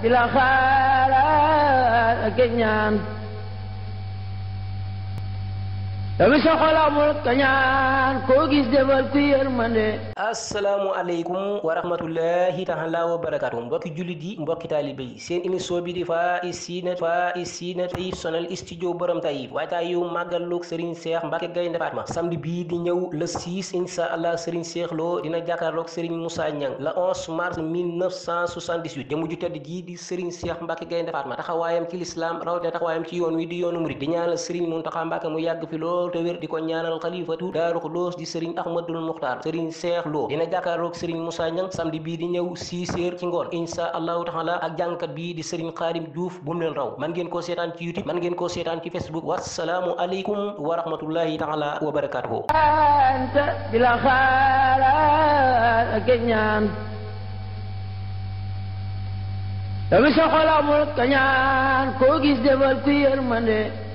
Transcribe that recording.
di la xaar ak ñaan dami soxol amul kañaan koo gis defal ku yërmande. asalaamualeykum wa rahmatullahi taala wa barakatuh mbokki jullit yi mbokki taalibe yi seen émission bi di Faa'iziina Taïf Sonal studio borom Taïf waajtaay yu màggalug Serigne Cheikh Mbacke Gaïndé Fatma samedi bii di ñëw le 6 insha allah Serigne Cheikh Lo dina jàkkaarloog Serigne Moussa Niang le 11 mars 1978 jëmu ju tedd jii di Serigne Cheikh Mbacke Gaïndé Fatma taxawaayam ci lislaam rawatina taxawaayam ci yoon wi di yoonu murid di ñaanal Serigne Mountakha Mbacke mu yàgg fi lool te wér di ko ñaanal xalifatu Daaru Xudoos di Serigne Ahmadul Muxtaar Serigne Cheikh Lo dina jàkkaarloog Serigne Moussa Niang samedi bii di ñëw 6h ci ngoon insha allahu taala ak jàngkat bii di Serigne Khadim Diouf bu mu leen raw man ngeen koo seetaan ci YouTube man ngeen koo seetaan ci Facebook wassalaamu aleykum wa rahmatullahi taala wa barakatuhu di la xaar ak ñaan dami soxol amul kañaan koo gis defal ku yërmande.